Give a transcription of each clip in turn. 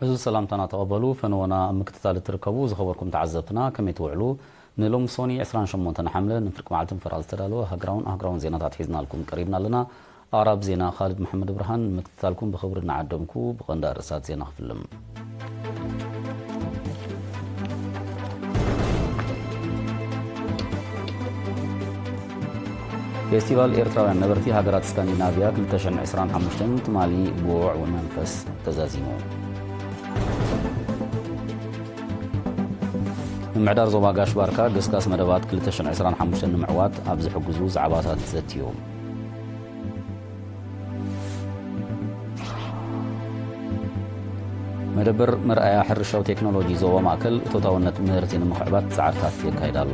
እዚ ሰላምታና ተቐበሉ። ፈነወና ኣብ ምክትታል እትርከቡ ዝኸበርኩም ተዓዘብትና ከመይ ትውዕሉ? ንሎሚ ሶኒ ዕስራን ሸሞንተን ሓምለ ንፍርቂ መዓልቲ ምፈራ ዝተዳለወ ሃገራውን ኣህጉራውን ዜናታት ሒዝናልኩም ቀሪብና ኣለና። ኣቕራቢ ዜና ካልድ መሓመድ ብርሃን። ንምክትታልኩም ብኽብሪ እናዓደምኩ ብቐንዲ ኣርእስታት ዜና ክፍልም። ፌስቲቫል ኤርትራውያን ነበርቲ ሃገራት ስካንዲናቪያ ክልተ ሽሕን ዕስራን ሓሙሽተን ትማሊ ብውዕዉዕ መንፈስ ተዛዚሙ። ምምሕዳር ዞባ ጋሽ ባርካ ገስጋስ መደባት ክልተ ሽሕን ዕስራን ሓሙሽተን ንምዕዋት ኣብ ዝሕግዙ ዛዕባታት ዘትዩ። መደበር መርኣያ ሕርሻዊ ቴክኖሎጂ ዞባ ማእከል እቶታውነት ምህርቲ ንምኽዕባት ጻዕርታት የካይድ ኣሎ።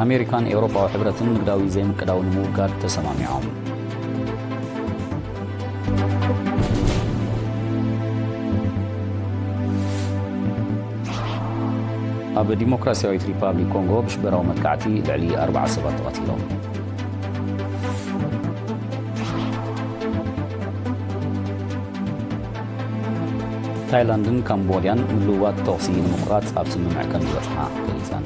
ኣሜሪካን ኤውሮጳዊ ሕብረትን ንግዳዊ ዘይምቅዳው ንምውጋድ ተሰማሚዖም። ኣብ ዲሞክራሲያዊት ሪፓብሊክ ኮንጎ ብሽበራዊ መጥቃዕቲ ልዕሊ ኣርባዓ ሰባት ተቐቲሎም። ታይላንድን ካምቦድያን ምልውዋጥ ተኹሲ ንምቁራጽ ኣብ ስምምዕ ከም ዝበጽሓ ገሊጸን።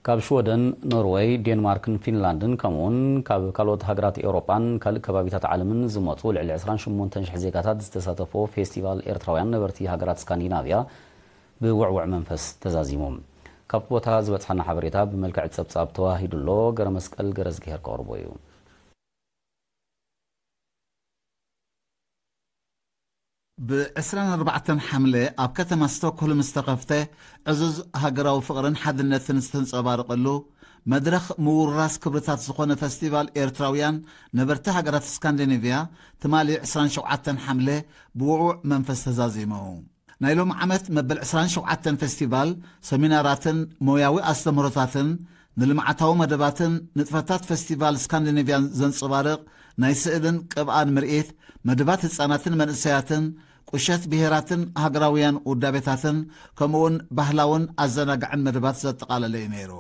ካብ ሽወደን፣ ኖርወይ፣ ዴንማርክን ፊንላንድን ከምኡውን ካብ ካልኦት ሃገራት ኤውሮጳን ካልእ ከባቢታት ዓለምን ዝመጹ ልዕሊ ዕስራን ሸሞንተን ሽሕ ዜጋታት ዝተሳተፎ ፌስቲቫል ኤርትራውያን ነበርቲ ሃገራት ስካንዲናቭያ ብውዕውዕ መንፈስ ተዛዚሙ። ካብቲ ቦታ ዝበጽሓና ሓበሬታ ብመልክዕ ጸብጻብ ተዋሂዱ ኣሎ። ገረ መስቀል ገረዝግሄር ከቕርቦ እዩ። ብ ዕስራን ኣርባዕተን ሓምለ ኣብ ከተማ ስቶክሆልም ዝተኸፍተ ዕዙዝ ሃገራዊ ፍቕርን ሓድነትን ዝተንጸባረቐሉ መድረኽ ምውርራስ ክብርታት ዝኾነ ፈስቲቫል ኤርትራውያን ነበርቲ ሃገራት ስካንዲኔቭያ ትማሊ ዕስራን ሸውዓተን ሓምለ ብውዕውዕ መንፈስ ተዛዚሙ። ናይ ሎም ዓመት መበል ዕስራን ሸውዓተን ፈስቲቫል ሰሚናራትን ሞያዊ ኣስተምህሮታትን ንልምዓታዊ መደባትን ንጥፈታት ፈስቲቫል ስካንዲኔቭያን ዘንጸባርቕ ናይ ስእልን ቅብኣን ምርኢት፣ መደባት ህጻናትን መንእሰያትን፣ ቁሸት ብሄራትን ሃገራውያን ውዳቤታትን፣ ከምኡውን ባህላውን ኣዘናጋዕን መደባት ዘጠቓለለ እዩ ነይሩ።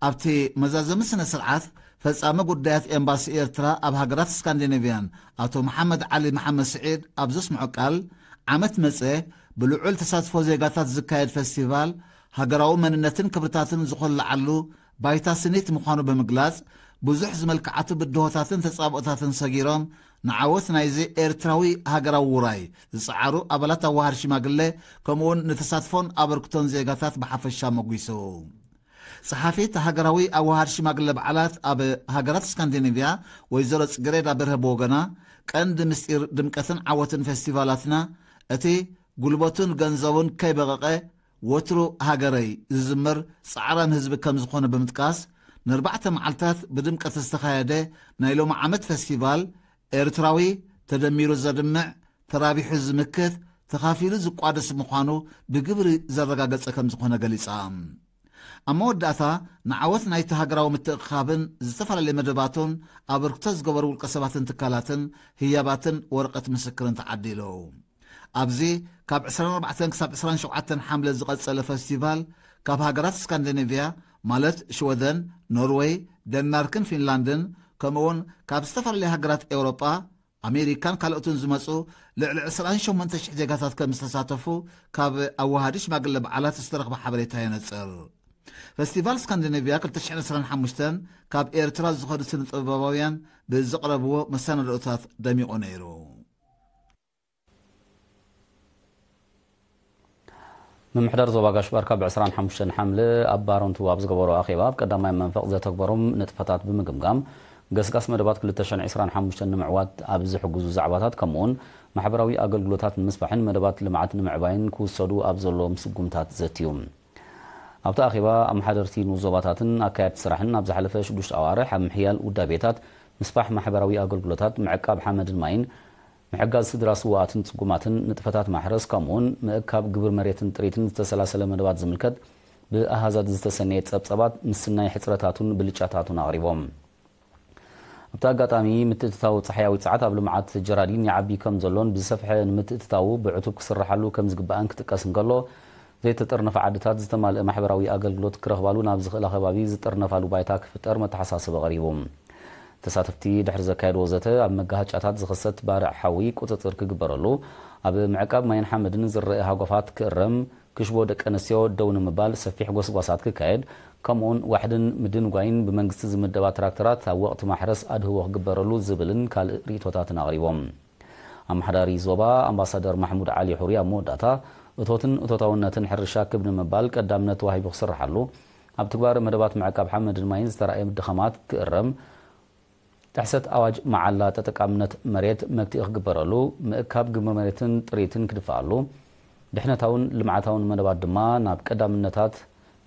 ኣብቲ መዛዘሚ ስነ ስርዓት፣ ፈጻሚ ጉዳያት ኤምባሲ ኤርትራ ኣብ ሃገራት ስካንዲኔቭያን ኣቶ መሓመድ ዓሊ መሓመድ ስዒድ ኣብ ዘስምዖ ቃል፣ ዓመት መጸ ብልዑል ተሳትፎ ዜጋታት ዝካየድ ፈስቲቫል፣ ሃገራዊ መንነትን ክብርታትን ዝኾለዓሉ ባይታ ስኒት ምዃኑ ብምግላጽ፣ ብዙሕ ዝመልክዓቱ ብድሆታትን ተጻብኦታትን ሰጊሮም፣ ንዓወት ናይዚ ኤርትራዊ ሃገራዊ ውራይ ዝጸዓሩ ኣባላት ኣዋሃድ ሽማግለ፣ ከምኡውን ንተሳትፎን ኣበርክቶን ዜጋታት ብሓፈሻ መጒሱ። ጸሓፊት ሃገራዊ ኣዋሃድ ሽማግለ በዓላት ኣብ ሃገራት ስካንዲኔቭያ ወይዘሮ ጽጌሬዳ በርሀ ብወገና፣ ቀንዲ ምስጢር ድምቀትን ዓወትን ፌስቲቫላትና፣ እቲ ጉልበቱን ገንዘቡን ከይበቐቐ ወትሩ ሃገረይ ዝዝምር ጻዕራም ህዝቢ ከም ዝኾነ ብምጥቃስ፣ ንኣርባዕተ መዓልታት ብድምቀት ዝተኻየደ ናይ ሎሚ ዓመት ፈስቲቫል፣ ኤርትራዊ ተደሚሩ ዘድምዕ፣ ተራቢሑ ዝምክት፣ ተኻፊሉ ዝቋደስ ምዃኑ ብግብሪ ዘረጋገጸ ከም ዝኾነ ገሊጻ። ኣብ መወዳእታ፣ ንዓወት ናይቲ ሃገራዊ ምትእኽኻብን ዝተፈላለየ መደባቱን ኣበርክቶ ዝገበሩ ውልቀ ሰባትን ትካላትን ህያባትን ወረቐት ምስክርን ተዓዲሉ። ኣብዚ ካብ ዕስራን ኣርባዕተን ክሳብ ዕስራን ሸውዓተን ሓምለ ዝቐጸለ ፈስቲቫል፣ ካብ ሃገራት ስካንዲኔቭያ፣ ማለት ሽወደን፣ ኖርወይ፣ ደንማርክን ፊንላንድን፣ ከምኡውን ካብ ዝተፈላለያ ሃገራት ኤውሮጳ፣ ኣሜሪካን ካልኦትን ዝመጹ ልዕሊ ዕስራን ሸሞንተ ሽሕ ዜጋታት ከም ዝተሳተፉ ካብ ኣዋሃዲ ሽማግለ በዓላት ዝተረኽበ ሓበሬታ የነጽር። ፈስቲቫል ስካንዲኔቭያ ክልተ ሽሕን ዕስራን ሓሙሽተን ካብ ኤርትራ ዝኸዱ ስነ ጥበባውያን ብዘቕረብዎ መሰናድኦታት ደሚቑ ነይሩ። ምምሕዳር ዞባ ጋሽ ባርካ ብ ዕስራን ሓሙሽተን ሓምለ ኣብ ባረንቱ ኣብ ዝገበሮ ኣኼባ፣ ኣብ ቀዳማይ መንፈቕ ዘተግበሮም ንጥፈታት ብምግምጋም፣ ገስጋስ መደባት ክልተ ሽሕን ዕስራን ሓሙሽተን ንምዕዋት ኣብ ዝሕግዙ ዛዕባታት፣ ከምኡውን ማሕበራዊ ኣገልግሎታት ንምስፋሕን መደባት ልምዓት ንምዕባይን ክውሰዱ ኣብ ዘለዎም ስጉምታት ዘትዩ። ኣብቲ ኣኼባ፣ ኣመሓደርቲ ንኡስ ዞባታትን ኣካየድቲ ስራሕን ኣብ ዝሓለፈ ሽዱሽተ ኣዋርሕ ኣብ ምሕያል ውዳቤታት፣ ምስፋሕ ማሕበራዊ ኣገልግሎታት፣ ምዕቃብ ሓመድን ማይን፣ ምሕጋዝ ስድራ ስዉኣትን ጽጉማትን፣ ንጥፈታት ማሕረስ፣ ከምኡውን ምእካብ ግብሪ መሬትን ጥሪትን ዝተሰላሰለ መደባት ዝምልከት ብኣሃዛት ዝተሰነየ ጸብጻባት፣ ምስናይ ሕጽረታቱን ብልጫታቱን ኣቕሪቦም። ኣብቲ ኣጋጣሚ፣ ምትእትታው ጸሓያዊ ጸዓት ኣብ ልምዓት ጀራዲን ይዓቢ ከም ዘሎን ብዝሰፍሐ ንምትእትታዉ ብዕቱብ ክስርሓሉ ከም ዝግባእን ክጥቀስ እንከሎ፣ ዘይተጠርነፈ ዓድታት ዝተማልአ ማሕበራዊ ኣገልግሎት ክረኽባሉ ናብ ዝኽእላ ከባቢ ዝጥርነፋሉ ባይታ ክፍጠር መተሓሳስቢ ቀሪቡ። ተሳተፍቲ ድሕሪ ዘካየድዎ ዘተ፣ ኣብ መጋሃጫታት ዝኽሰት ባርዕ ሓዊ ቁጽጽር ክግበረሉ፣ ኣብ ምዕቃብ ማይን ሓመድን ዝረአ ሃጓፋት ክእረም፣ ክሽቦ ደቂ ኣንስትዮ ደው ንምባል ሰፊሕ ጎስጓሳት ክካየድ፣ ከምኡውን ዋሕድን ምድንጓይን ብመንግስቲ ዝምደባ ትራክተራት ኣብ ወቕቲ ማሕረስ ኣድህቦ ክግበረሉ ዝብልን ካልእ ርእይቶታትን ኣቕሪቦም። ኣመሓዳሪ ዞባ ኣምባሳደር ማሕሙድ ዓሊ ሑሪ ኣብ መወዳእታ፣ እቶትን እቶታውነትን ሕርሻ ክብ ንምባል ቀዳምነት ተዋሂቡ ክስርሓሉ፣ ኣብ ትግባረ መደባት ምዕቃብ ሓመድን ማይን ዝተራእየ ድኸማት ክእረም፣ ጥሕሰት ኣዋጅ መዓላ ተጠቃምነት መሬት መግትኢ ክግበረሉ፣ ምእካብ ግብሪ መሬትን ጥሪትን ክድፍኣሉ፣ ድሕነታውን ልምዓታውን መደባት ድማ ናብ ቀዳምነታት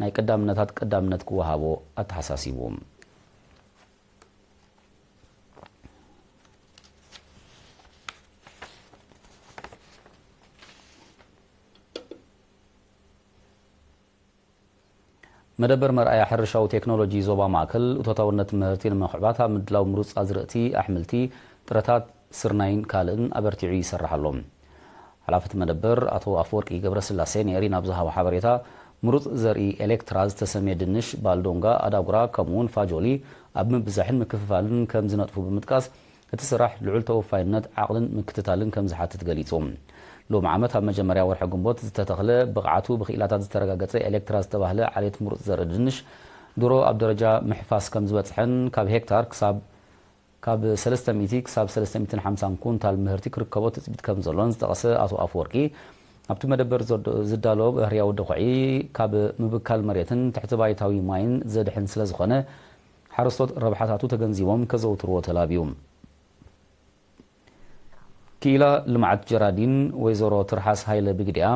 ናይ ቀዳምነታት ቀዳምነት ክወሃቦ ኣተሓሳሲቡ። መደበር መርኣያ ሕርሻዊ ቴክኖሎጂ ዞባ ማእከል፣ እቶታውነት ምህርቲ ንምኽዕባት ኣብ ምድላው ምሩጽ ኣዝርእቲ፣ ኣሕምልቲ፣ ጥረታት፣ ስርናይን ካልእን ኣበርቲዑ ይሰርሕ ኣሎ። ሓላፊ እቲ መደበር ኣቶ ኣፈወርቂ ገብረስላሴ ንኤሪና ኣብ ዝሃቦ ሓበሬታ፣ ምሩጽ ዘርኢ ኤሌክትራ ዝተሰምየ ድንሽ፣ ባልዶንጋ፣ ኣዳጉራ፣ ከምኡውን ፋጆሊ ኣብ ምብዛሕን ምክፍፋልን ከም ዝነጥፉ ብምጥቃስ፣ እቲ ስራሕ ልዑል ተወፋይነት፣ ዓቕልን ምክትታልን ከም ዝሓትት ገሊጹ። ሎሚ ዓመት ኣብ መጀመርያ ወርሒ ግንቦት ዝተተኽለ፣ ብቕዓቱ ብክኢላታት ዝተረጋገጸ ኤሌክትራ ዝተባህለ ዓሌት ምሩጽ ዘርኢ ድንሽ ድሮ ኣብ ደረጃ ምሕፋስ ከም ዝበጽሐን ካብ ሄክታር ክሳብ ካብ ሰለስተ ሚእቲ ክሳብ ሰለስተ ሚእትን ሓምሳን ኩንታል ምህርቲ ክርከቦ ትጽቢት ከም ዘሎን ዝጠቐሰ ኣቶ ኣፈወርቂ፣ ኣብቲ መደበር ዘዶ-፣ ዝዳሎ ባህርያዊ ድኹዒ ካብ ምብካል መሬትን ትሕቲ ባይታዊ ማይን ዘድሕን ስለ ዝኾነ፣ ሓረስቶት ረብሓታቱ ተገንዚቦም ከዘውትርዎ ተላብዩ። ክኢላ ልምዓት ጀራዲን ወይዘሮ ትርሓስ ሃይለ ብግዲኣ፣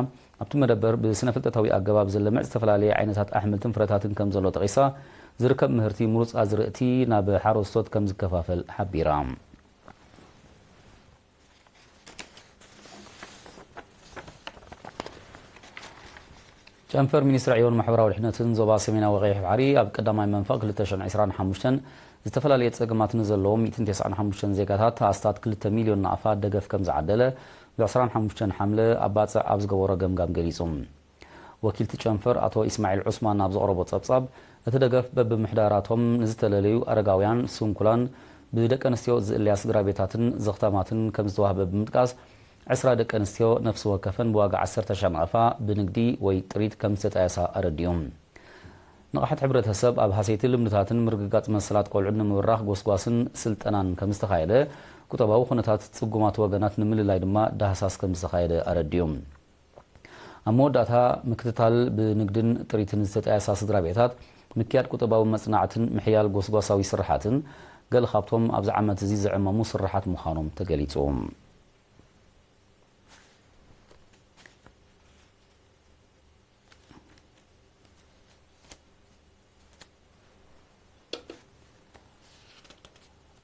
ኣብቲ መደበር ብስነ-ፍልጠታዊ ኣገባብ ዝልምዕ ዝተፈላለየ ዓይነታት ኣሕምልትን ፍረታትን ከም ዘሎ ጠቒሳ፣ ዝርከብ ምህርቲ ምሩጽ ኣዝርእቲ ናብ ሓረስቶት ከም ዝከፋፈል ሓቢራ። ጨንፈር ሚኒስትሪ ዕዮን ማሕበራዊ ድሕነትን ዞባ ሰሜናዊ ቀይሕ ባሕሪ ኣብ ቀዳማይ መንፈቕ ክልተ ሽሕን ዕስራን ሓሙሽተን ዝተፈላለየ ጸገማት ንዘለዎም ሚእትን ተስዓን ሓሙሽተን ዜጋታት ኣስታት ክልተ ሚልዮን ናቕፋ ደገፍ ከም ዝዓደለ ብ ዕስራን ሓሙሽተን ሓምለ ኣብ ባጽዕ ኣብ ዝገበሮ ገምጋም ገሊጹ። ወኪልቲ ጨንፈር ኣቶ ኢስማዒል ዑስማን ኣብ ዘቕረቦ ጸብጻብ፣ እቲ ደገፍ በብምሕዳራቶም ንዝተለለዩ ኣረጋውያን፣ ስንኩላን፣ ብደቂ ኣንስትዮ ዝእለያ ስድራ ቤታትን ዘኽታማትን ከም ዝተዋህበ ብምጥቃስ፣ ዕስራ ደቂ ኣንስትዮ ነፍሲ ወከፈን ብዋጋ ዓሰርተ ሽሕ ናቕፋ ብንግዲ ወይ ጥሪት ከም ዝተጣየሳ ኣረዲኡ። ንቕሓት ሕብረተሰብ ኣብ ሃሰይቲ ልምድታትን ምርግጋጽ መሰላት ቆልዑን ንምብራኽ ጎስጓስን ስልጠናን ከም ዝተኻየደ፣ ቁጠባዊ ኩነታት ጽጉማት ወገናት ንምልላይ ድማ ዳህሳስ ከም ዝተኻየደ ኣረዲኡ። ኣብ መወዳእታ፣ ምክትታል ብንግድን ጥሪትን ዝተጣየሳ ስድራ ቤታት፣ ምክያድ ቁጠባዊ መጽናዕትን ምሕያል ጎስጓሳዊ ስርሓትን፣ ገለ ካብቶም ኣብዚ ዓመት እዚ ዝዕመሙ ስርሓት ምዃኖም ተገሊጹ።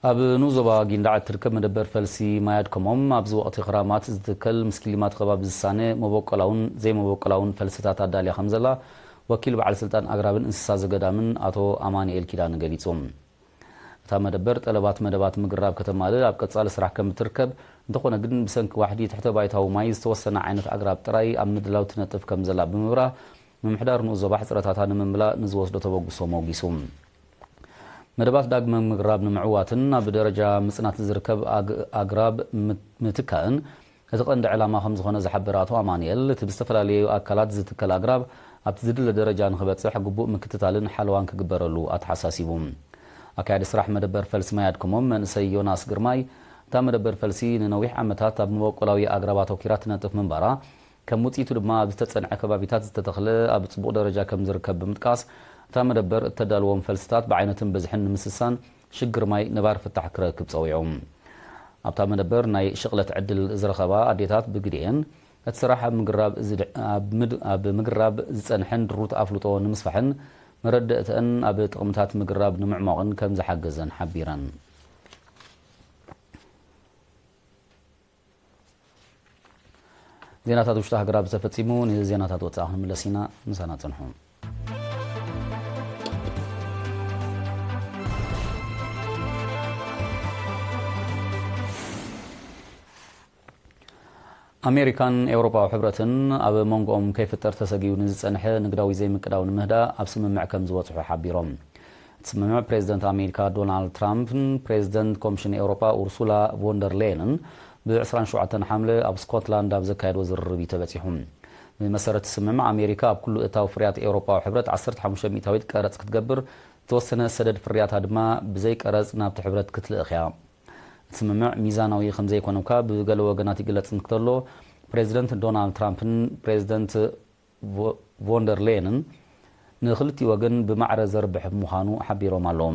ኣብ ንኡስ ዞባ ጊንዳዕ እትርከብ መደበር ፈልሲ ማይ ኣድከሞም፣ ኣብዚ ወቕቲ ክራማት ዝትከል ምስ ኪሊማት ከባቢ ዝሳነ መበቆላውን ዘይመበቆላውን ፈልስታት ኣዳልያ ከም ዘላ፣ ወኪል በዓል ስልጣን ኣግራብን እንስሳ ዘገዳምን ኣቶ ኣማኑኤል ኪዳነ ገሊጹ። እታ መደበር ጠለባት መደባት ምግራብ ከተማልእ ኣብ ቀጻሊ ስራሕ ከም እትርከብ፣ እንተኾነ ግን ብሰንኪ ዋሕዲ ትሕተ ባይታዊ ማይ ዝተወሰነ ዓይነት ኣግራብ ጥራይ ኣብ ምድላው ትነጥፍ ከም ዘላ ብምብራህ፣ ምምሕዳር ንኡስ ዞባ ሕጽረታታ ንምምላእ ንዝወስዶ ተበግሶ መውጊሱ። መደባት ዳግመ ምግራብ ንምዕዋትን ኣብ ደረጃ ምጽናት ዝርከብ ኣግ-፣ ኣግራብ ምት-፣ ምትካእን እቲ ቀንዲ ዕላማ ከም ዝኾነ ዝሓበረ ኣቶ ኣማኑኤል፣ እቲ ብዝተፈላለዩ ኣካላት ዝትከል ኣግራብ ኣብቲ ዝድለ ደረጃ ንኽበጽሕ ግቡእ ምክትታልን ሓለዋን ክግበረሉ ኣተሓሳሲቡ። ኣካያዲ ስራሕ መደበር ፈልሲ ማይ ኣድከሞም መንእሰይ ዮናስ ግርማይ፣ እታ መደበር ፈልሲ ንነዊሕ ዓመታት ኣብ መበቆላዊ ኣግራብ ኣተኲራ ትነጥፍ ምንባራ፣ ከም ውጽኢቱ ድማ ኣብ ዝተጸንዐ ከባቢታት ዝተተኽለ ኣብ ጽቡቕ ደረጃ ከም ዝርከብ ብምጥቃስ፣ እታ መደበር እተዳልዎም ፈልስታት ብዓይነትን ብዝሕን ንምስሳን ሽግር ማይ ነባሪ ፍታሕ ክረክብ ጸዊዑ። ኣብታ መደበር ናይ ሽቕለት ዕድል ዝረኸባ ኣዴታት ብግዲኤን፣ እቲ ስራሕ ኣብ ምግራብ ዝድ-፣ ኣብ ምድ-፣ ኣብ ምግራብ ዝጸንሐን ድሩት ኣፍልጦ ንምስፋሕን መረዳእተአን ኣብ ጥቕምታት ምግራብ ንምዕሟቕን ከም ዝሓገዘን ሓቢረን። ዜናታት ውሽጢ ሃገር ኣብዚ ተፈጺሙ። ንዜናታት ወጻኢ ክንምለስ ኢና። ምሳና ጽንሑ። ኣሜሪካን ኤውሮጳዊ ሕብረትን ኣብ መንጎኦም ከይፍጠር ተሰጊኡ ንዝጸንሐ ንግዳዊ ዘይምቅዳው ንምህዳእ ኣብ ስምምዕ ከም ዝበጽሑ ሓቢሮም። እቲ ስምምዕ ፕሬዚደንት ኣሜሪካ ዶናልድ ትራምፕን ፕሬዚደንት ኮሚሽን ኤውሮጳ ኡርሱላ ቮንደር ሌየንን ብ ዕስራን ሸውዓተን ሓምለ ኣብ ስኮትላንድ ኣብ ዘካየድዎ ዝርርብ እዩ ተበጺሑ። ብመሰረት እቲ ስምምዕ ኣሜሪካ ኣብ ኩሉ እታው ፍርያት ኤውሮጳዊ ሕብረት ዓሰርተ ሓሙሽተ ሚእታዊት ቀረጽ ክትገብር፣ ዝተወሰነ ሰደድ ፍርያታ ድማ ብዘይ ቀረጽ ናብቲ ሕብረት ክትልእኽ እያ። እቲ ስምምዕ ሚዛናዊ ከም ዘይኮነ እኳ ብገለ ወገናት ይግለጽ እንክተሎ፣ ፕሬዚደንት ዶናልድ ትራምፕን ፕሬዚደንት ቮ-፣ ቮንደር ሌየንን ንክልቲኡ ወገን ብማዕረ ዘርብሕ ምዃኑ ሓቢሮም ኣለዉ።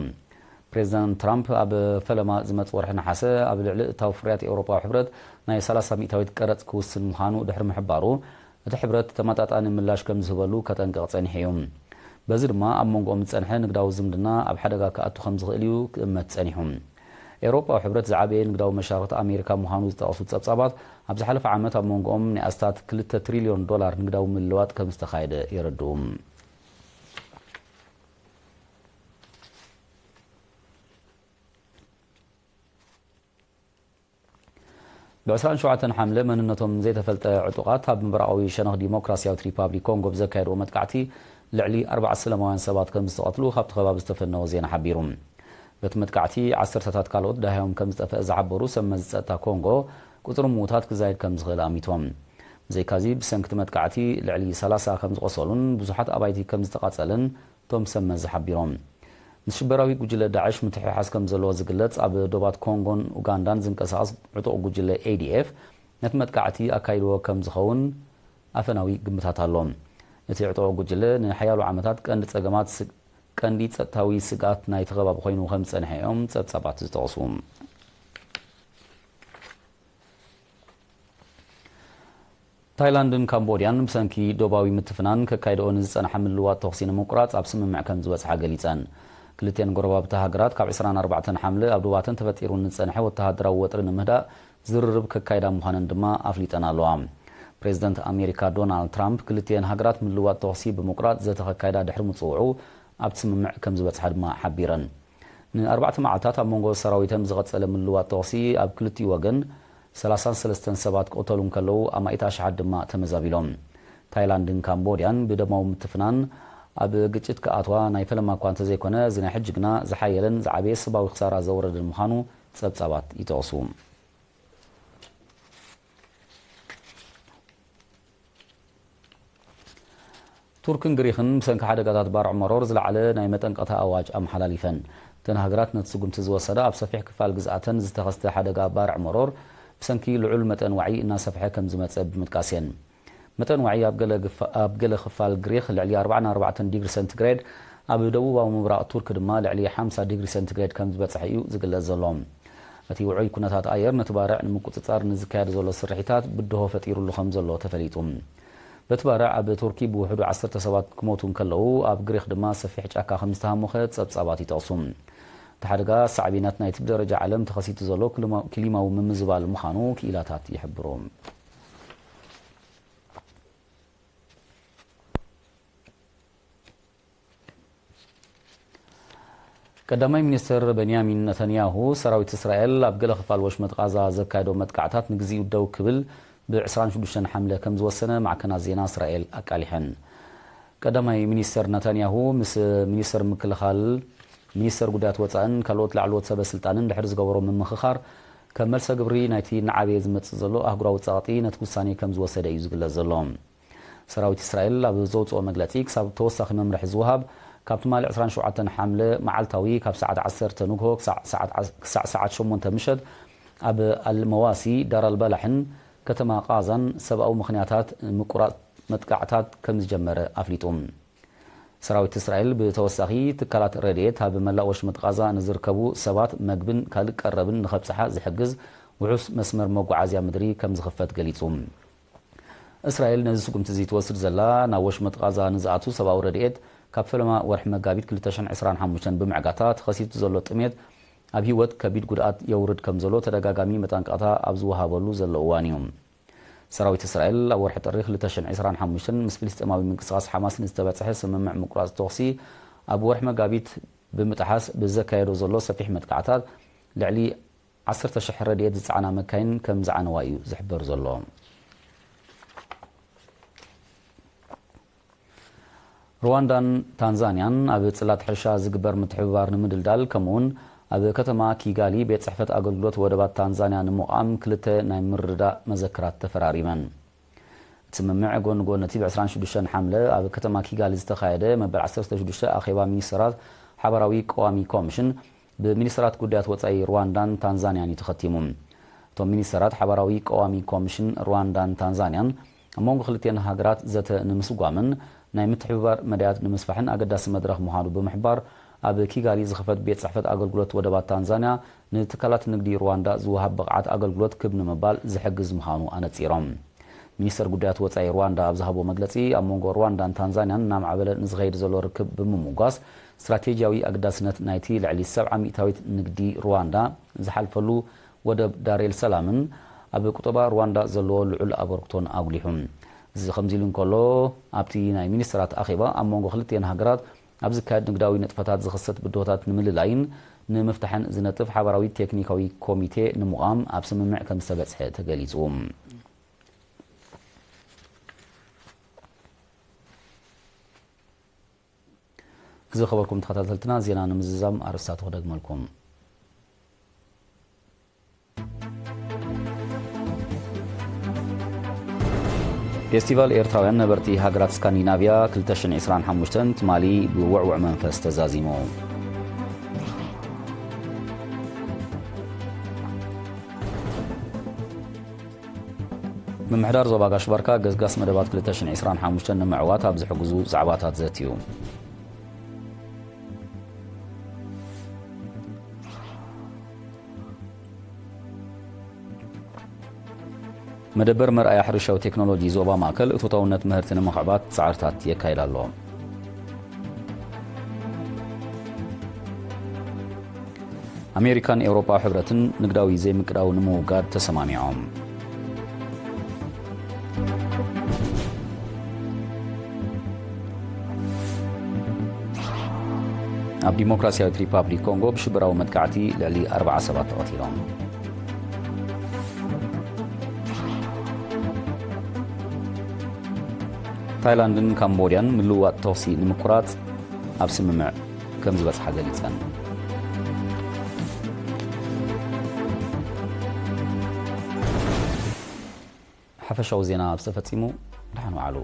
ፕሬዚደንት ትራምፕ ኣብ ፈለማ ዝመጽእ ወርሒ ነሓሰ ኣብ ልዕሊ እታው ፍርያት ኤውሮጳዊ ሕብረት ናይ ሰላሳ ሚእታዊት ቀረጽ ክውስን ምዃኑ ድሕሪ ምሕባሩ፣ እቲ ሕብረት ተመጣጣኒ ምላሽ ከም ዝህበሉ ከጠንቅቕ ጸኒሑ እዩ። በዚ ድማ ኣብ መንጎኦም ዝጸንሐ ንግዳዊ ዝምድና ኣብ ሓደጋ ክኣቱ ከም ዝኽእል እዩ ክእመት ጸኒሑ። ኤውሮጳዊ ሕብረት ዝዓበየ ንግዳዊ መሻርኽቲ ኣሜሪካ ምዃኑ ዝጠቐሱ ጸብጻባት፣ ኣብ ዝሓለፈ ዓመት ኣብ መንጎኦም ናይ ኣስታት ክልተ ትሪልዮን ዶላር ንግዳዊ ምልልዋጥ ከም ዝተኻየደ የረድኡ። ብ ዕስራን ሸውዓተን ሓምለ መንነቶም ዘይተፈልጠ ዕጡቓት ኣብ ምብራቓዊ ሸነኽ ዲሞክራሲያዊት ሪፓብሊክ ኮንጎ ብዘካየድዎ መጥቃዕቲ ልዕሊ ኣርባዕተ ሰላማውያን ሰባት ከም ዝተቐትሉ ካብቲ ከባቢ ዝተፈነወ ዜና ሓቢሩ። በቲ መጥቃዕቲ ዓሰርተታት ካልኦት ደሃዮም ከም ዝጠፍአ ዝሓበሩ ሰብ መዚ ጸጥታ ኮንጎ፣ ቁጽሪ ምዉታት ክዛየድ ከም ዝኽእል ኣሚቶም። ብዘይካዚ፣ ብሰንኪ እቲ መጥቃዕቲ ልዕሊ ሰላሳ ከም ዝቖሰሉን ብዙሓት ኣባይቲ ከም ዝተቓጸለን እቶም ሰብ መዚ ሓቢሮም። ምስ ሽበራዊ ጉጅለ ዳዕሽ ምትሕሓዝ ከም ዘለዎ ዝግለጽ ኣብ ዶባት ኮንጎን ኡጋንዳን ዝንቀሳቐስ ዕጡቕ ጉጅለ ኤ ዲ ኤፍ ነቲ መጥቃዕቲ ኣካይድዎ ከም ዝኸውን ኣፈናዊ ግምታት ኣሎ። እቲ ዕጡቕ ጉጅለ ንሓያሎ ዓመታት ቀንዲ ጸገማት ስ-፣ ቀንዲ ጸጥታዊ ስግኣት ናይቲ ከባቢ ኮይኑ ከም ዝጸንሐ እዮም ጸብጻባት ዝጠቕሱ። ታይላንድን ካምቦድያን ብሰንኪ ዶባዊ ምትፍናን ከካይድኦ ንዝጸንሓ ምልዋጥ ተኹሲ ንምቁራጽ ኣብ ስምምዕ ከም ዝበጽሓ ገሊጸን። ክልቲኤን ጎረባብቲ ሃገራት ካብ ዕስራን ኣርባዕተን ሓምለ ኣብ ዶባተን ተፈጢሩ ንዝጸንሐ ወተሃደራዊ ወጥሪ ንምህዳእ ዝርርብ ከካይዳ ምዃነን ድማ ኣፍሊጠን ኣለዋ። ፕሬዚደንት ኣሜሪካ ዶናልድ ትራምፕ ክልቲኤን ሃገራት ምልዋጥ ተኹሲ ብምቁራጽ ዘተ ከካይዳ ድሕሪ ምጽውዑ ኣብቲ ስምምዕ ከም ዝበጽሓ ድማ ሓቢረን። ንኣርባዕተ መዓልታት ኣብ መንጎ ሰራዊተን ብዝቐጸለ ምልዋጥ ተኹሲ ኣብ ክልቲኡ ወገን ሰላሳን ሰለስተን ሰባት ክቕተሉ እንከለዉ ኣማኢት ኣሽሓት ድማ ተመዛቢሎም። ታይላንድን ካምቦድያን ብደማዊ ምትፍናን ኣብ ግጭት ክኣትዋ ናይ ፈለማ እኳ እንተዘይኮነ፣ እዚ ናይ ሕጂ ግና ዝሓየለን ዝዓበየ ሰብኣዊ ክሳራ ዘውረደን ምዃኑ ጸብጻባት ይጠቕሱ። ቱርክን ግሪኽን ብሰንኪ ሓደጋታት ባርዕ መሮር ዝለዓለ ናይ መጠንቀቕታ ኣዋጅ ኣመሓላሊፈን። እተን ሃገራት ነቲ ስጉምቲ ዝወሰዳ ኣብ ሰፊሕ ክፋል ግዝኣተን ዝተኸስተ ሓደጋ ባርዕ መሮር ብሰንኪ ልዑል መጠን ዋዒ እናሰፍሐ ከም ዝመጸ ብምጥቃስ እየን። መጠን ዋዒ ኣብ ገለ ግፋ-፣ ኣብ ገለ ክፋል ግሪኽ ልዕሊ ኣርባዓን ኣርባዕተን ዲግሪ ሰንቲግሬድ፣ ኣብ ደቡባዊ ምብራቕ ቱርክ ድማ ልዕሊ ሓምሳ ዲግሪ ሰንቲግሬድ ከም ዝበጽሐ እዩ ዝግለጽ ዘሎ። እቲ ውዑይ ኩነታት ኣየር ነቲ ባርዕ ንምቁጽጻር ንዝካየድ ዘሎ ስርሒታት ብድሆ ፈጢሩሉ ከም ዘሎ ተፈሊጡ። በቲ ባርዕ ኣብ ቱርኪ ብውሕዱ ዓሰርተ ሰባት ክሞቱ እንከለዉ፣ ኣብ ግሪኽ ድማ ሰፊሕ ጫካ ከም ዝተሃሞኸ ጸብጻባት ይጠቕሱ። እቲ ሓደጋ ሳዕቤናት ናይቲ ብደረጃ ዓለም ተኸሲቱ ዘሎ ክሊማ-፣ ክሊማዊ ምምዝባል ምዃኑ ክኢላታት ይሕብሩ። ቀዳማይ ሚኒስትር በንያሚን ነተንያሁ፣ ሰራዊት እስራኤል ኣብ ገለ ክፋል ወሽመጥ ቃዛ ዘካየዶ መጥቃዕታት ንግዚኡ ደው ክብል ብ ዕስራን ሽዱሽተን ሓምለ ከም ዝወሰነ ማዕከናት ዜና እስራኤል ኣቃሊሐን። ቀዳማይ ሚኒስተር ነታንያሁ ምስ ሚኒስተር ምክልኻል፣ ሚኒስተር ጉዳያት ወጻእን ካልኦት ላዕለዎት ሰበ ስልጣንን ድሕሪ ዝገበሮ ምምኽኻር፣ ከም መልሰ ግብሪ ናይቲ እናዓበየ ዝመጽእ ዘሎ ኣህጉራዊ ጸቕጢ ነቲ ውሳኔ ከም ዝወሰደ እዩ ዝግለጽ ዘሎ። ሰራዊት እስራኤል ኣብ ዘውጽኦ መግለጺ፣ ክሳብ ተወሳኺ መምርሒ ዝወሃብ፣ ካብ ትማሊ ዕስራን ሸውዓተን ሓምለ መዓልታዊ ካብ ሰዓት ዓሰርተ ንግሆ ክሳዕ ሰዓት ዓስ-፣ ክሳዕ ሰዓት ሸሞንተ ምሸት ኣብ ኣልመዋሲ፣ ዳር ኣልባላሕን ከተማ ቃዛን ሰብኣዊ ምኽንያታት ምቁራጽ መጥቃዕታት ከም ዝጀመረ ኣፍሊጡ። ሰራዊት እስራኤል ብተወሳኺ ትካላት ረድኤት ኣብ መላእ ወሽመጥ ቃዛ ንዝርከቡ ሰባት መግብን ካልእ ቀረብን ንኸብጽሓ ዝሕግዝ ውሑስ መስመር መጓዓዝያ ምድሪ ከም ዝኽፈት ገሊጹ። እስራኤል ነዚ ስጉምቲ እዚ ትወስድ ዘላ፣ ናብ ወሽመጥ ቃዛ ንዝኣትዉ ሰብኣዊ ረድኤት ካብ ፈለማ ወርሒ መጋቢት ክልተ ሽሕን ዕስራን ሓሙሽተን ብምዕጋታ፣ ተኸሲቱ ዘሎ ጥሜት ኣብ ህይወት ከቢድ ጉድኣት የውርድ ከም ዘሎ ተደጋጋሚ መጠንቀቕታ ኣብ ዝወሃበሉ ዘሎ እዋን እዩ። ሰራዊት እስራኤል ኣብ ወርሒ ጥሪ ክልተ ሽሕን ዕስራን ሓሙሽተን ምስ ፍልስጤማዊ ምንቅስቓስ ሓማስ ንዝተበጽሐ ስምምዕ ምቁራጽ ተኹሲ ኣብ ወርሒ መጋቢት ብምጥሓስ ብዘካየዶ ዘሎ ሰፊሕ መጥቃዕታት ልዕሊ ዓሰርተ ሽሕ ረድኤት ዝጸዓና መካይን ከም ዝዓነዋ እዩ ዝሕበር ዘሎ። ሩዋንዳን ታንዛንያን ኣብ ጽላት ሕርሻ ዝግበር ምትሕብባር ንምድልዳል፣ ከምኡውን ኣብ ከተማ ኪጋሊ ቤት ጽሕፈት ኣገልግሎት ወደባት ታንዛንያ ንምቋም ክልተ ናይ ምርድዳእ መዘክራት ተፈራሪመን። እቲ ስምምዕ ጎኒ ጎኒ እቲ ብ ዕስራን ሽዱሽተን ሓምለ ኣብ ከተማ ኪጋሊ ዝተኻየደ መበል ዓሰርተ ሽዱሽተ ኣኼባ ሚኒስተራት ሓባራዊ ቀዋሚ ኮሚሽን ብሚኒስተራት ጉዳያት ወጻኢ ሩዋንዳን ታንዛንያን እዩ ተኸቲሙ። እቶም ሚኒስተራት ሓባራዊ ቀዋሚ ኮሚሽን ሩዋንዳን ታንዛንያን ኣብ መንጎ ክልቲአን ሃገራት ዘተ ንምስጓምን ናይ ምትሕብባር መዳያት ንምስፋሕን ኣገዳሲ መድረኽ ምዃኑ ብምሕባር፣ ኣብ ኪጋሊ ዝኽፈት ቤት ጽሕፈት ኣገልግሎት ወደባት ታንዛንያ ንትካላት ንግዲ ሩዋንዳ ዝወሃብ ብቕዓት ኣገልግሎት ክብ ንምባል ዝሕግዝ ምዃኑ ኣነጺሮም። ሚኒስተር ጉዳያት ወጻኢ ሩዋንዳ ኣብ ዝሃቦ መግለጺ፣ ኣብ መንጎ ሩዋንዳን ታንዛንያን እናማዕበለ ንዝኸይድ ዘሎ ርክብ ብምምጓስ፣ ስትራቴጂያዊ ኣገዳስነት ናይቲ ልዕሊ ሰብዓ ሚእታዊት ንግዲ ሩዋንዳ ዝሓልፈሉ ወደብ ዳሬል ሰላምን ኣብ ቁጠባ ሩዋንዳ ዘለዎ ልዑል ኣበርክቶን ኣጉሊሑ። እዚ ከምዚ ኢሉ እንከሎ፣ ኣብቲ ናይ ሚኒስተራት ኣኼባ ኣብ መንጎ ክልቲአን ሃገራት ኣብ ዝካየድ ንግዳዊ ንጥፈታት ዝኽሰት ብድሆታት ንምልላይን ንምፍታሕን ዝነጥፍ ሓባራዊ ቴክኒካዊ ኮሚቴ ንምቋም ኣብ ስምምዕ ከም ዝተበጽሐ ተገሊጹ። ዝኸበርኩም ተኸታተልትና፣ ዜና ንምዝዛም ኣርእስታቱ ክደግመልኩም። ፌስቲቫል ኤርትራውያን ነበርቲ ሃገራት ስካንዲናቭያ ክልተ ሽሕን ዕስራን ሓሙሽተን ትማሊ ብውዕዉዕ መንፈስ ተዛዚሙ። ምምሕዳር ዞባ ጋሽ ባርካ ገስጋስ መደባት ክልተ ሽሕን ዕስራን ሓሙሽተን ንምዕዋት ኣብ ዝሕግዙ ዛዕባታት ዘትዩ። መደበር መርኣያ ሕርሻዊ ቴክኖሎጂ ዞባ ማእከል እቶታውነት ምህርቲ ንምኽዕባት ጻዕርታት የካይድ ኣሎ። ኣሜሪካን ኤውሮጳ ሕብረትን ንግዳዊ ዘይምቅዳው ንምውጋድ ተሰማሚዖም። ኣብ ዲሞክራሲያዊት ሪፓብሊክ ኮንጎ ብሽበራዊ መጥቃዕቲ ልዕሊ ኣርብዓ ሰባት ተቐቲሎም። ታይላንድን ካምቦድያን ምልውዋጥ ተኹሲ ንምቁራጽ ኣብ ስምምዕ ከም ዝበጽሓ ገሊጸን። ሓፈሻዊ ዜና ኣብዚ ተፈጺሙ። ደሓን ዋዕሉ።